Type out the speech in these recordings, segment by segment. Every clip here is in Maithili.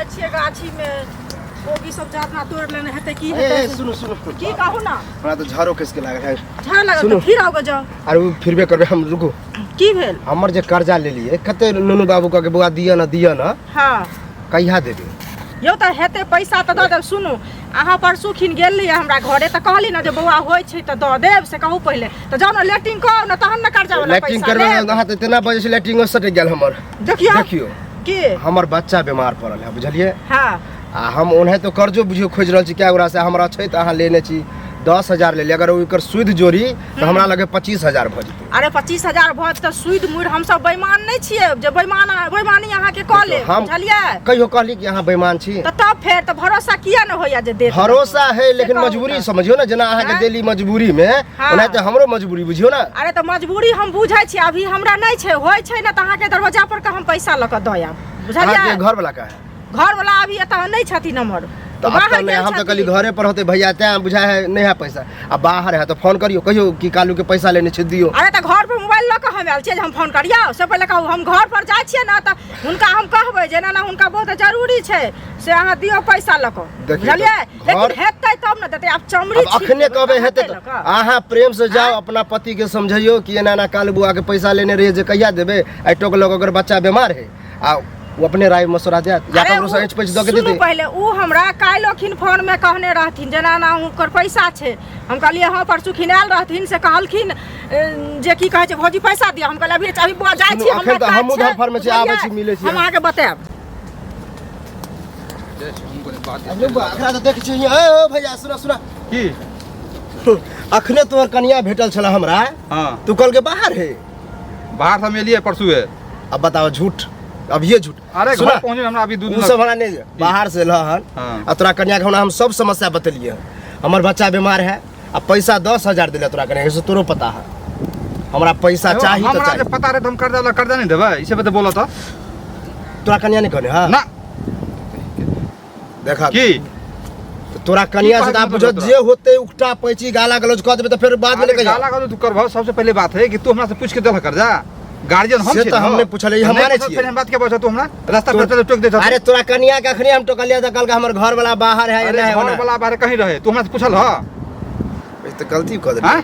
जाइ छियै गाछीमे कोबी सब जातना तोड़ि लेने हेतै की ए, हेतै ए, सुनू सुनू की कहू ना हमरा तऽ झाड़ो कसके लागल है झाड़ लागल सुनू। तऽ फिर आओ जाओ आर ओ फिरबे करबै हम रुकू की भेल हमर जे कर्जा लेलियै कते नुनू बाबू कहके बौआ दिअ ना दिअ ना हाँ कहिया देबै यौ तऽ हेतै पैसा तऽ दऽ देब सुनू अहाँ परसू खिन गेल रहियै हमरा घरे तऽ कहली ने जे बौआ होइ छै तऽ दऽ देब से कहू पहिले तऽ जाउ ने लैट्रिन कहू ने तहन ने कर्जा वाला लैट्रिन पैसा करबै लेब अहाँ तऽ तेना बजै छै लैट्रिनो सटि गेल हमर देखियौ देखियौ की हमर बच्चा बीमार पड़ल है बुझलियै हाँ आ हम ओनाहितो कर्जो बुझियौ खोजि रहल छी कए गोरा से हमरा छै तऽ अहाँ लेने छी 10,000 लेलियै अगर ओकर सूद जोड़ी तऽ हमरा लगे 25,000 भऽ जेतै। अरे 25,000 भऽ जेतै सूद मुड़ हमसब बेईमान नहि छियै जे बेईमान बेईमानी अहाँके कऽ लेब हम बुझलियै। कहियो कहली कि अहाँ बेईमान छी? तऽ तब फेर तऽ भरोसा किया नहि होइया जे देत? भरोसा है लेकिन कहू मजबूरी तऽ। समझियौ ने जेना अहाँके आँय? देली मजबूरी में हाँ। ओनाहिते हमरो मजबूरी बुझियौ ने। अरे तऽ मजबूरी हम बुझै छी अभी हमरा नहि छै होइ छै ने तऽ अहाँके दरवाजा पर के हम पैसा लऽ कऽ दऽ आयब बुझलियै। अहाँके घर वाला का है? घर वाला अभी एतऽ नहि छथिन हमर। तऽ बाहर एतऽ नहि गेल हम तऽ कहली छथिन। घरे पर होतै भैया तैं बुझाइ है नहि है पैसा आ बाहर है तऽ फोन करियौ कहियौ कि कालू के पैसा लेने छै दियौ। अरे तऽ घर पर मोबाइल लऽ कऽ हम आयल छियै जे हम फोन करियौ से पहिले कहू हम घर पर जाइ छियै ने तऽ हुनका हम कहबै जे एना एना हुनका बहुत जरूरी छै से अहाँ दियौ पैसा लऽ कऽ देखियौ तऽ बुझलियै। लेकिन हेतै तब ने देतै आब चमड़ी आब छील अखने लेबै कहबै तऽ हेतै हेतै तऽ लऽ कऽ। अहाँ प्रेम से जाउ अपना पति के समझैयौ कि एना एना कालू बौआ के पैसा लेने रहियै जे कहिया देबै आइ टोकलक ओकर बच्चा बीमार है आ ओ अपने राय मशवरा देत या अरे ककरो से उ- ऐंच पैंच दऽ के सुनू देतै। पहिले उ हमरा काल्हि अखिन फोन में कहने रहथिन जेना एना हुनकर पैसा छै हम कहलियै हँ परसू खिन आयल रहथिन से कहलखिन जे की कहै छै भौजी पैसा दिअ हम कहलियै अभी अभी बौआ जाइ सुनू, छी हमरा अखन तऽ काज हमहूँ छै, धरफड़मे छी, आबै छी, बुझलियै? मिलै छी। हम अहाँके बतायब। अरे बा, एकरा तऽ देखै छी ए ओ भैया सुना सुना की अखने तोहर कनिया भेटल छला हमरा। हाँ। तू कहलके बाहर है। बाहर से हम एलियै परसुए। अब बताओ झूठ अभिये झूठ। अरे सुना, घर पहुंचे हमरा अभी 2 दिन उ सब हमरा नहीं बाहर से लहन। हाँ। आ तोरा कन्या के हमरा हम सब समस्या बतेलिए हन। हमर बच्चा बीमार है आ पैसा 10,000 दिले तोरा कन्या के, से तोरो पता है हमरा पैसा चाही तो हमरा चाही। जे पता रहे त हम कर्जा ला कर्जा नहीं देबै ई सब त बोलत ह। तोरा कन्या नहीं कहने हां ना। देखा की तोरा कन्या से की त कहै बुझो तोरा? जे होते उकटा पैची गाला गलौज कह देबे त फिर बाद में अरे नहीं कहिया। गाला गलौज तू करबह सबसे पहले बात है कि तू हमरा से पूछ के देलह कर्जा गार्जियन हम से छी त न। हम नहीं पूछलियै, हम नहीं मानै पूछल, छियै। फिर हम बात के बचत तू हमरा रास्ता पर चल टोक दे अरे तोरा कन्या के अखनी हम टोकलिया त कहलक हमर घर वाला बाहर है, अरे एना है, घर ओना है। वाला बाहर कहीं रहे तू हमरा से पूछल ह? ई त गलती क देलियै। हां?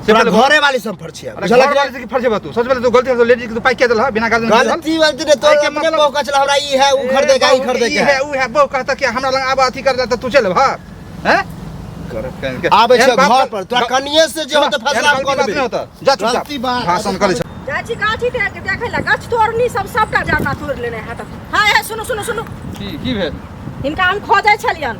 से तोरा पहले घरे वाली से हम फरछिया। अरे बुझलक घर ने? वाली से की फरछेबा तू? सबसे पहले तू गलती से लेडीज के तू पाई के देलह बिना गार्जियन के गलती वलती ने तोर एहि के अपने मतलब- बहु कहै छल हमरा ई है, ऊ खरीदे के, ई खरीदे के ई है, ऊ है, बहु कहता कि हमरा लग आब अथी कर त तू चल ह? हैं? आबै छै एहन बात घर पर तोरा कनिये से जे होतै एहन फैसला गलती कऽ बात लेबै। नहि होतै। जा चुपचाप। गलती बात। भाषण करै छै। जाइ छी गाछी देखै लए गाछ तोड़नी सब सबटा जाना तोड़ि लेने हैत। हाय हाय सुनू सुनू सुनू। की की भेल? हिनका हम खोजै छलियन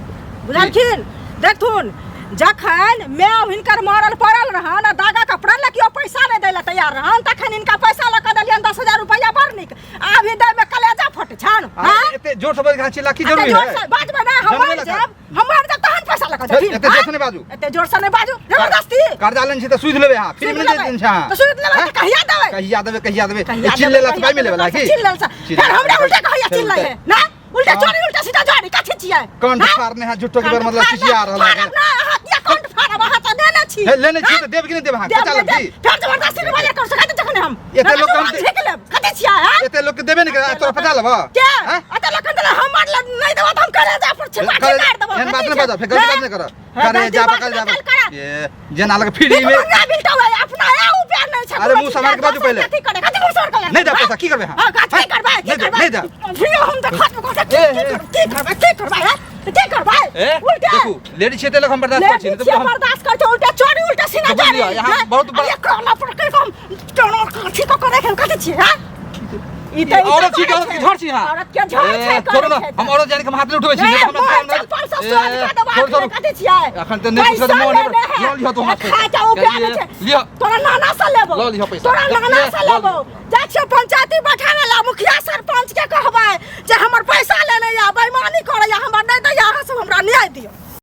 बुझलखिन। देखथुन जखन माय हिनकर मरल पड़ल रहन आ दागा कपड़ा लए केओ पैसा नहि दै लए तैयार रहन तखन हिनका पैसा लऽ कऽ देलियन 10,000 रुपैआ बड़ नीक आ अभी दै मे कलेजा फटै छन। अरे हाँ? एते जोर से बजै चिल्ला की एते जरूरी जोर है? से बाजबै ना, हम जनबै मरि लए जायब, हम मरि जायब तहन पैसा लऽ कऽ जेथिन। एते जोर से हाँ? नहि बाजू। एते जोर से नहि बाजू जबरदस्ती। कर्जा लेने छी तऽ सूद लेबै अहाँ, फ्री सूद मे नहि लेबै। देने छी अहाँ। तऽ सूद लेबै तऽ कहिया देबै? कहिया देबै, कहिया देबै? कहिया चिल्ले देबै, ला तऽ पाइ मिले वाला की? चिल्ले ला। चिल्ले फेर हमरा उल्टा कहिया चिल्लै है ना? उल्टा हाँ। चोरी उल्टा सीधा जोरी कथी छियै? कंठ हाँ? फाड़ने है झूठो के कंठ मतलब फाड़ने- चिचिया रहल है। फाड़ब ना, अहाँ किया कंठ फाड़ब? अहाँ तऽ देने छी। हे, लेने छी हाँ? तऽ देब कि नहि देब अहाँ? देब, कचा देब, लेब की? फेर जबरदस्ती के बाजार कर सकैत जखन हम। एते लोक हम हम छेक लेब। कथी छियै, हाँ? एते लोक के देबे नहि करे, तोरा पता लेबह? के? हाँ? एते लोक के देले, हमर लग नहि देबह तऽ हम कलेजा पर छिपा के करे- मारि देबह। एहन बात कथी नहि छै? बाजह, फेर गलती बात नहि करह। हाँ, करे गलती जा बात पकड़ जा नहि करह। ए, जेना लगे फ्री भीख में मंगा बिलटा हुआ है, अपना है, ऊ प्यार नहीं छै, अरे कोनो मुंह सम्हार के चीज बाजू पहिले। कथी करे, कथी मुंह सम्हार के नहीं दे हाँ? पैसा, की करबे हाँ? हाँ, कथी हाँ? करबै, की नहीं दे, करबै? नहीं दे। फिर हम तऽ खत्म कऽ देब, ए, की ए। करबै, की करबै, की करबै, हाँ? की करबै? ए, उल्टे। देखू, लेडीज छै ते लोग हम बर्दाश्त करै छी, लेडीज नहीं छियै, तऽ हम बर्दाश्त करै छै, उल्टा चोरी, उल्टा सीना देखू, चोरी, लिअ, यहाँ हाँ? बहुत बड़ा- अरे, कोना पर के हम टोनो कथी कऽ के राखल, कथी छियै, हाँ? ई तऽ- ई औरत तऽ छी करै औरत के छै। झड़ छी अहाँ। औरत के झड़ ए, छै, छोड़ू करै ने, छै हम औरत जानि के हम हाथ नहि उठबै छी, ए, नहि तऽ हमरा मोहन सामने- चप्पल से ए, सोच कऽ देबा, छोड़ू, छोड़ू। कथी छियै? एखन तऽ नहि पैसा पूछल, मोहन लेने है। लऽ लिहऽ तू हाथ से। खा के उपया नहि छै। लिअ। तोरा नाना से लेबो। लऽ लिहऽ पैसा। तोरा नाना ले, से लऽ लेबो। लिहऽ। जाइ छियै पंचायती बैठाबै ला, मुखिया सरपंच के कहबै जे हमर पैसा लेने या बेईमानी करैया, हमर नहि दैया, अहाँ सब हमरा न्याय दियौ।